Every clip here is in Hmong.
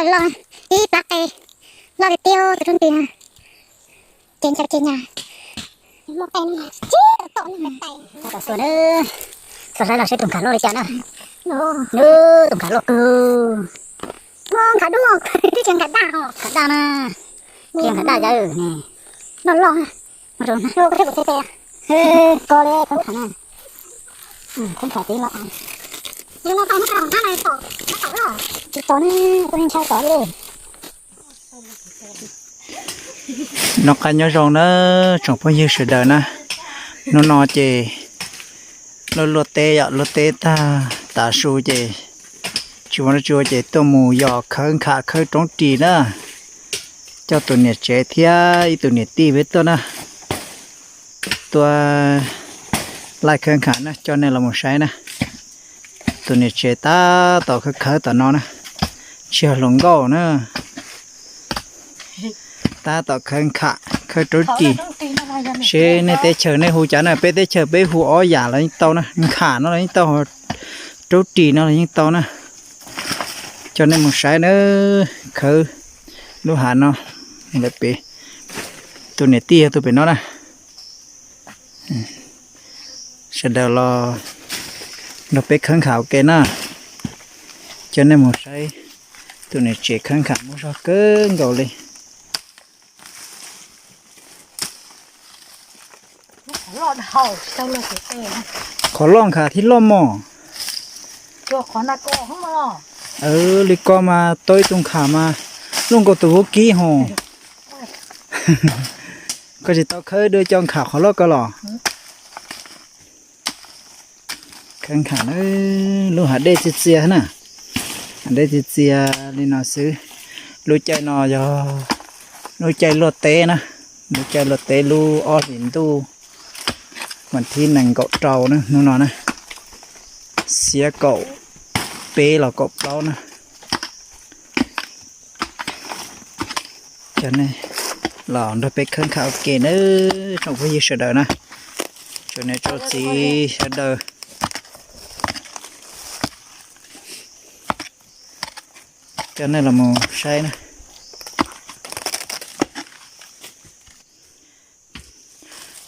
Loj, ib plab qe loj tiag tiag tus roob ris. Ces ncha ces nyas. Tom xuas na, xuas saib los seb tus nkhav loj li cas na. Nws tus nkhav loj kawg. Nkhav dub, twb tsis nkhav daj os. Nkhav daj na, nkhav daj yawg ne. Loj loj. Ko li khab khav na. Khab khav tiv los. Tsis to ne, kuv ntshai tom li. Noj qab nyob zoo na tsoom phooj ywg sawv daws na. Hnub no ces luaj luaj teb yom, luaj teb tag tav su ces tsis muaj dab tsi ua ces tuaj mus yos khawb nkham khawb roob ris na. Coj tus niam tsev thiab ib tug niam tij peb tuaj na. Tuaj laij khawb nkham na, coj nej los mus saib na. Tus niam tsev tab tom khawb khawb tom no na, tsis yog hluas nkauj na. Tab tom khawb nkham khawb roob ris. Seb nej teb chaws nej hu cas na, peb teb chaws peb hu ob yam los yeej tau na, nkham no los yeej tau, roob ris no los yeej tau na. Coj nej mus saib na, khawb lub hav no lawm pem, tus niam tij yog tus pem no na. Sawv daws los nrog peb khawb nkham ua ke na. Coj nej mus saib tus niam tsev khawb nkham muaj zog kawg nkaus li. Qhov loj nkham thiab loj mos. Li ko mas tau ib tug nkham mas luaj nkaus tus vaub kib hos. Koj tsis tau khawb dua cov nkham qhov loj ko los? Khawb nkham na, lub hav dej txias txias na. Hav dej txias txias li no xwb. Lub caij no yog lub caij luaj teb na, lub caij luaj teb lub ob hlis ntuj, vas thib nees nkaum rau na, hnub no na, xiab kaum peb los kaum plaub na. Coj nej los nrog peb khawb nkham ua ke nawb tsoom phooj ywg sawv daws na, tsoom niam tsoom txiv sawv daws. Coj nej los mus saib na.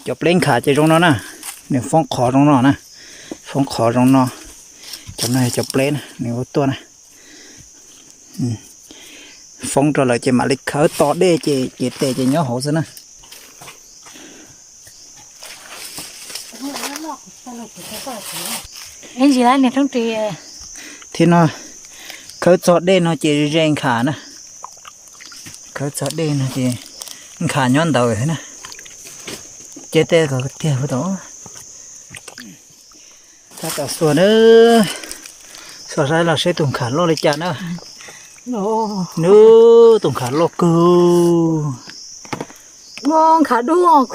Cov pleb nkham ces zoo no na, nws foob qhov zoo no na, foob qhov zoo no. Cov no yog cov pleb na, nws ua tuaj na. Foob rau lawm ces mam li khawb to dej ces cev tes ces nyob hauv xwb na. Thiab no, khawb txog dej no ces ze nkham na. Khawb txog dej no ces nkham nyob ntawd na. Ces tej ko tiag tau. Tab tom xuas na, xuas saib los seb tus nkham loj li cas na. Nws tus nkham loj kawg. Nkham dub,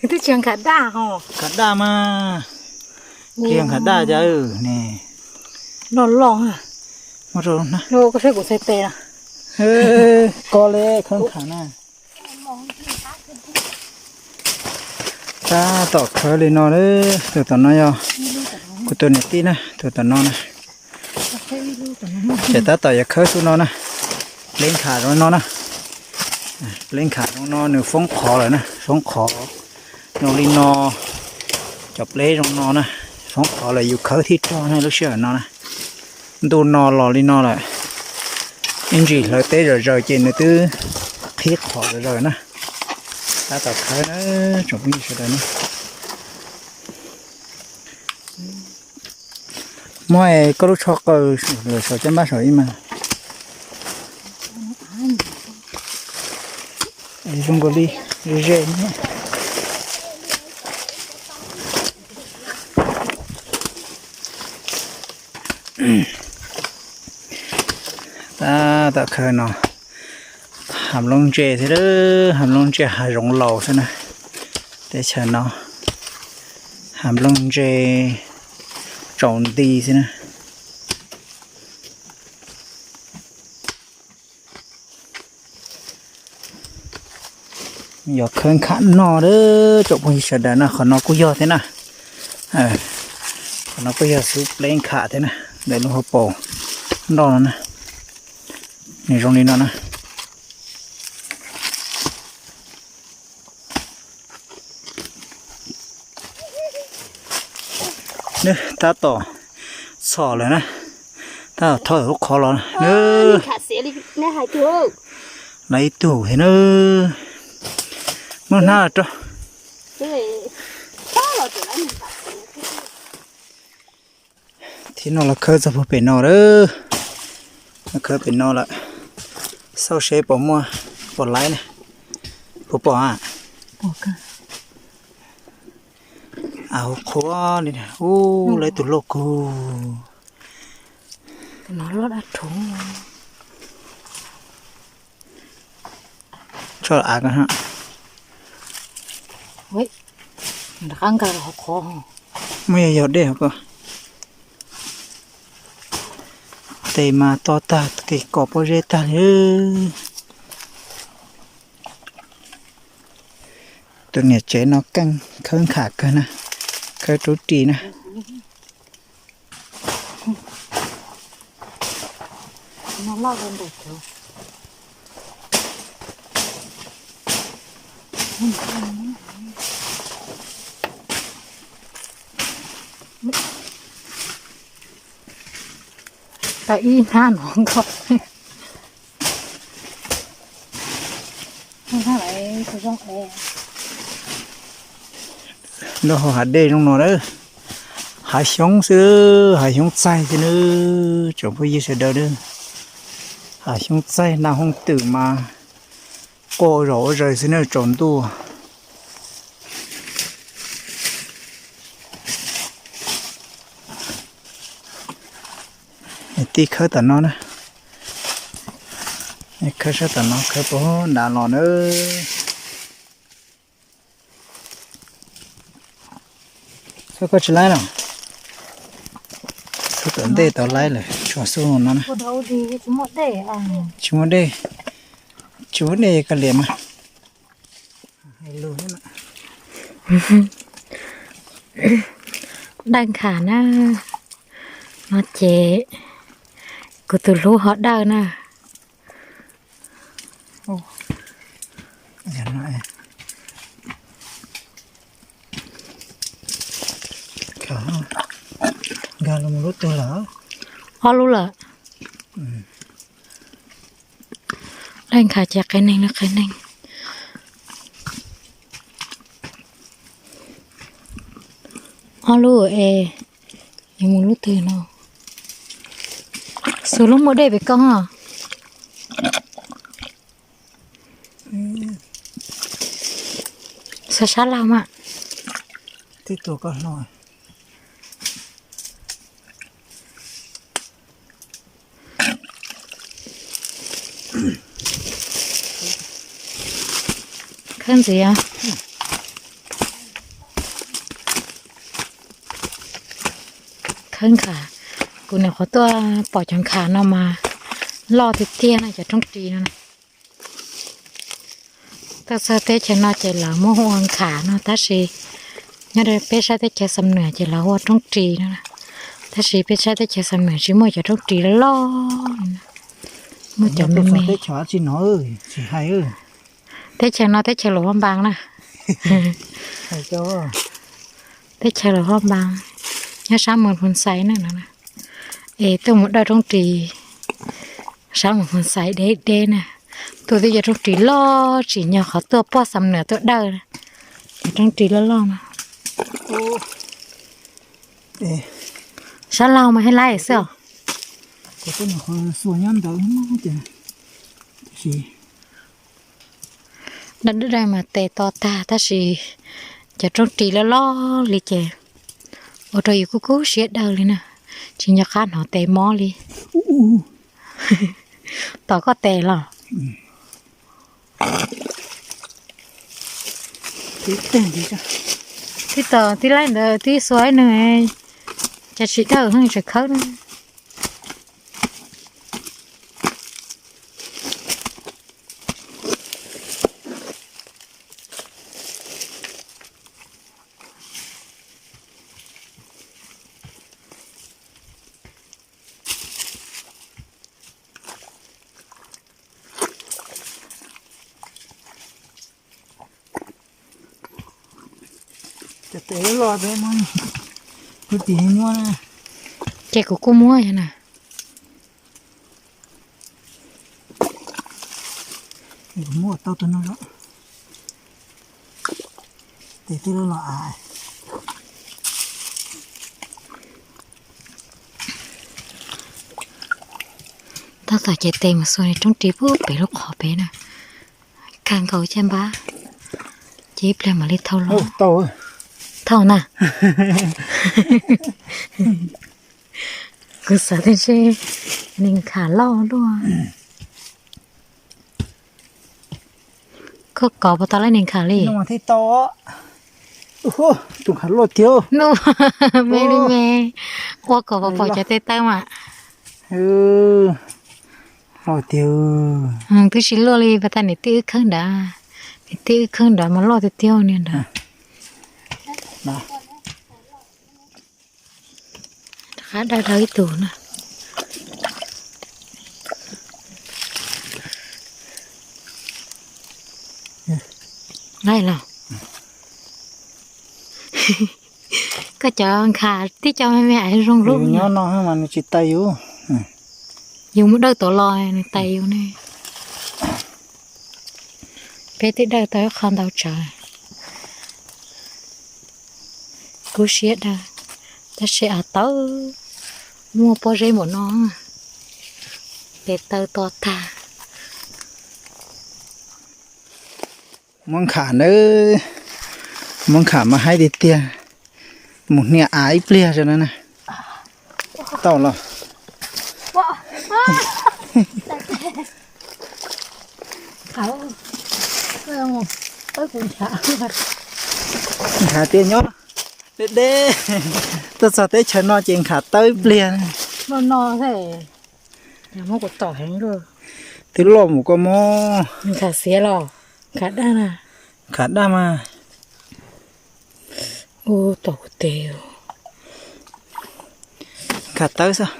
twb tsis nkham daj hos. Nkham daj mas, tsis nkham daj cas ne. Loj loj. Koj saib kuv txhais tes na. Ko li khawb nkham na. Tab tom khawb li no, tus tom no yog kuv tus niam tij na, tus tom no na. Ces tab tom yuav khawb xub no na, pleb nkham zoo no na. Pleb nkham zoo no nws foob qhov lawm na, foob qhov zoo li no. Cov pleb zoo no na, foob qhov lawm yus khawb thiaj rog na lub sij hawm no na. Ntuj no los li no lawm, ib ntsis hlawv teb zom zaws ces nws twb qhib qhov zom zaws na. Tab tom khawb na, tsoom phooj ywg sawv daws na. Muab koj lub tsho qaws lawm saum caj npab saum ib mas. Zoo nkaus li ze ze. Tab tom khawb no, hav nplooj ntse thiab, hav nplooj ntse hav zoov laus xwb na. Teb chaws no hav nplooj ntse tsaus nti xwb na. Yog khawb nkham noj, tsoom phooj ywg sawv daws na, qhov no kuj yog thiab na. Qhov no kuj yog xub pleb nkham thiab na, ntawm lub hauv paus nroj no na. Nws zoo li no na. Nws tab tom txhom lawm na, tab tom thau lub qhov los na. Nws lawv ib tug thiab na, muab hnab los rau. Thib no los khawb txog puag pem no lawm, los khawb pem no lawm, xauj seb puas muaj, puas laib na, puas pom a. Au, qhuav li, ub, lawv tus loj kawg. Tso av ko, rov qab nkag los qhov qhov. Muaj yog yog dej ko. Tes mas to tag, kev kom pob zeb tag li. Tus niam tsev no keej khawb nkhas kawg na, khawb rub ris na. Tau ib hnab no nkoj. Lub hauv hav dej zoo no lawm, hav xyoob xwb, hav xyoob txaij xwb nawb tsoom phooj ywg sawv daws nawb. Hav xyoob txaij, naj hooj twm mas quaj ua zom ua zaws xwb nawb tsaus ntuj. Tij khawb tom no na, khawb sab tom no, khawb puag nrad los na. Koj tsis laib los? Xub tom ntej tau laib lawm, tshuav xub no na. Tsis muaj dej, tsis muaj dej, koj liam mas. Dawj nkhas na, no ces kuv tus hlub ho dawj na. Nkag los mus lub twg lawm? Ob lub lawm. Dawj nkhas ces qias neeg no qias neeg. Ob lub es, yuav mus lub twg no? Xus lub muaj dej pem koj os. Xav sab laug mas. Tib tug koj hlo. Khawb ntxiv, khawb nkhas. Kuv nyuam qhuav tuaj pom cov nkhas no mas loj tiag tiag na, cov roob ris no. Tuaj txog teb chaws no ces lawv muab hu ua nkhas no tab sis nyob rau peb sab teb chaws Xam Nuam ces lawv hu ua roob ris no. Tab sis peb sab teb chaws Xam Nuam tsis muaj cov roob ris loj loj li na. Muaj cov me me. Teb chaws no teb chaws Luas Vaj Npas na. Teb chaws Luas Vaj Npas nyob sab Moos Phoos Xais na. Es tuaj mus dawj roob ris sab Moos Phoos Xais deb deb na. Tuaj twb yog roob ris loj tsim nyog qhov tuaj puag Xam Nuam tuaj dawj na. Cov roob ris loj loj no. Sab laug mas hais laib xwb os. Dawj dawj mas tes to tag tab sis cov roob ris loj loj li ces ua rau yus kuj kub siab dawj li na. Tsis nco qab hnov tes mob li. Tom koj tes los? Tib tom tib laij ntawd tib xuas ib nws, cas tsis dawj heej tseem khawb na. Cov tes loj loj peb muab, kuv tis nyuaj na. Ces kuv kuj muab yog na. Kuv muab tau tus no los. Tes twb loj los av. Tab tom cev tes mus xuas niag roob ris pub pem lub qhov pem na. Kawg nkaus caj npab, ces ib pliag mam li thau los. Thau na. Kuv xav tias ntshe niag nkham loj luaj. Koj kov puas tau lawm niag nkham li? Thiaj tau. Tus nkham loj tiag. Nuj, me li me, ua kom pom pom cov tes taw mas. Loj tiag. Twb tsis luaj li, pas tas niam tij wb khawb nrad, niam tij wb khawb nrad mas loj tiag tiag niag nrad. Rov qab dawj tau ib tug na. Laij los. Koj cov nkham tib co me me es zoo lub nyob no mas nws tsis tawg yus. Yus muab dawj tod los nws tawg yus ne. Peb twb dawj tau ib qho ntau tsawv. Kub siab dawb, tab sis av tawb muaj pob zeb npaum no, tes taw to tag. Muab nkham nawb, muab nkham mas haib tiag tiag. Mus hnia av ib pliag tso na. Tau los. Nkham tias nyob deb deb, tuaj txog teb chaws no ces nkham tawb ib pliag. Twb loj mus koj mob. Nkham xiav los, nkham daj na. Nkham daj mas. Ua tom kuv tes. Nkham tawb xwb.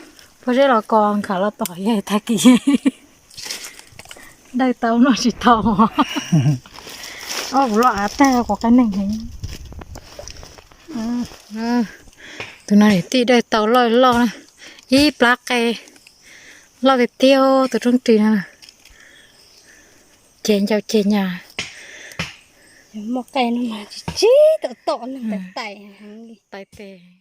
Pob zeb los kos nkham los tom yog tag kis. Dawj tau noj tsis tau. Ob kuv loj av tag quav qab neeg heev. Tus no niam tij dawj tau loj loj na, ib plab qe loj tiag tiag tus roob ris no. Ceg ncau ceg nyas. Muaj qe no mas tsis tsis tom tom no tais tais heev li. Tais tes.